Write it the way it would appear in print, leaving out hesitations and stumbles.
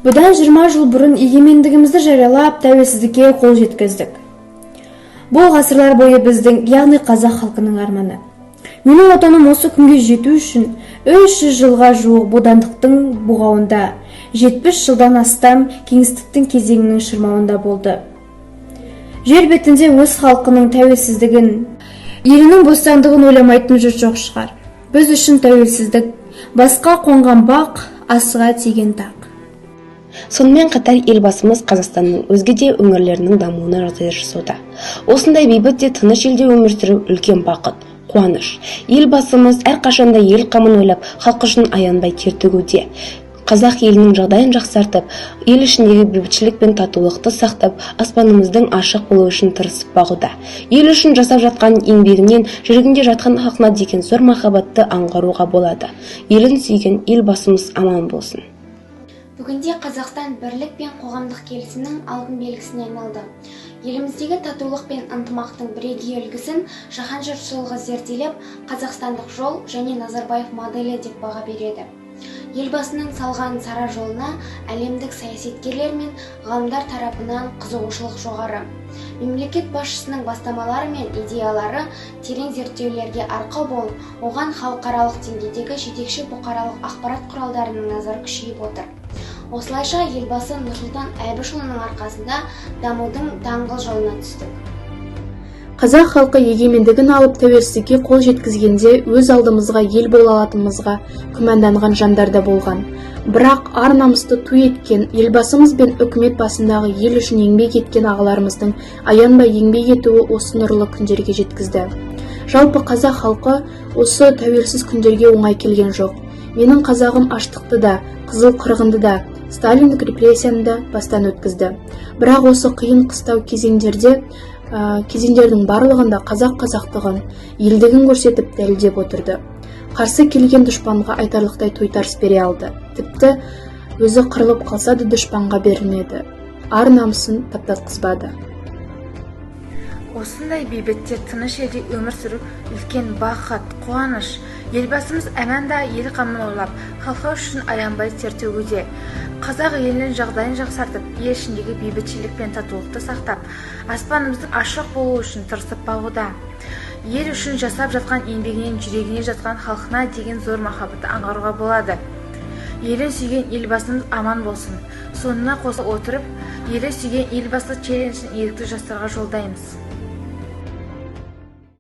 Бұдан 20 жыл бұрын егемендігімізді жариялап, тәуелсіздікке қол жеткіздік. Бұл ғасырлар бойы біздің, яғни қазақ халқының арманы. Менің отаным осы күнге жету үшін 300 жылға жуық бодандықтың бұғауында, 70 жылдан астам кеңестіктің кезеңінің шырмауында болды. Жер бетінде өз халқының тәуелсіздігін, елінің бостандығын ойламайтын жұрт жоқ шығар. Біз үшін тәуелсіздік басқа қонған бақ, асыға тиген тақ. Сонымен қатар Елбасымыз Қазақстанның өзге де өңірлерінің дамуына жағдай жасауда. Осындай бейбіт те тыныш елде өмір сүру үлкен бақыт, қуаныш. Елбасымыз әрқашанда ел қамын ойлап, халқы үшін аянбай тер төгуде. Қазақ елінің жағдайын жақсартып, ел ішіндегі бейбітшілік пен татулықты сақтап, аспанымыздың ашық болуы үшін тырысып бағуда. Ел үшін жасап жатқан еңбегінен жүрегінде жатқан халқына деген зор махаббатты аңғаруға болады. Елін сүйген Елбасымыз аман болсын! Бүгінде Қазақстан бірлік пен қоғамдық келісімнің алтын белгісіне айналды. Еліміздегі татулық пен ынтымақтың бірегей үлгісін жаһан жұртшылығы зерделеп, қазақстандық жол және Назарбаев моделі деп баға береді. Елбасының салған сара жолына әлемдік саясаткерлер мен ғалымдар тарапынан қызығушылық жоғары. Мемлекет басшысының бастамалары мен идеялары терең зерттеулерге арқау болып, оған халықаралық деңгейдегі жетекші бұқаралық ақпарат құралдарының назары күшейіп отыр. Осылайша, Елбасы Нұрсұлтан Әбішұлының арқасында дамудың даңғыл жолына түстік. Қазақ халқы егемендігін алып, тәуелсіздікке қол жеткізгенде өз алдымызға ел бола алатынымызға күмәнданған жандар да болған. Бірақ ар намысты ту еткен Елбасымыз бен үкімет басындағы ел үшін еңбек еткен ағаларымыздың аянбай еңбек етуі осы нұрлы күндерге жеткізді. Жалпы, қазақ халқы осы тәуелсіз күндерге оңай келген жоқ. Менің қазағым аштықты да, қызыл қырғынды да, сталиндік репрессияны да бастан өткізді. Бірақ осы қиын қыстау кезеңдердің барлығында қазақ қазақтығын, елдігін көрсетіп, дәлелдеп отырды. Қарсы келген дұшпанға айтарлықтай тойтарыс бере алды. Тіпті өзі қырылып қалса да, дұшпанға берілмеді, ар намысын таптатқызбады. Осындай бейбіт те тыныш елде өмір сүру үлкен бақыт, қуаныш. Елбасымыз әманда ел қамын ойлап, халқы үшін аянбай тер төгуде. Қазақ елінің жағдайын жақсартып, ел ішіндегі бейбітшілік пен татулықты сақтап, аспанымыздың ашық болуы үшін тырысып бағуда. Ел үшін жасап жатқан еңбегінен жүрегіне жатқан халқына деген зор махаббатты аңғаруға болады. Елін сүйген Елбасымыз аман болсын! Соңына қоса отырып, елі сүйген Елбасы челленджін ерікті жастарға жолдаймыз.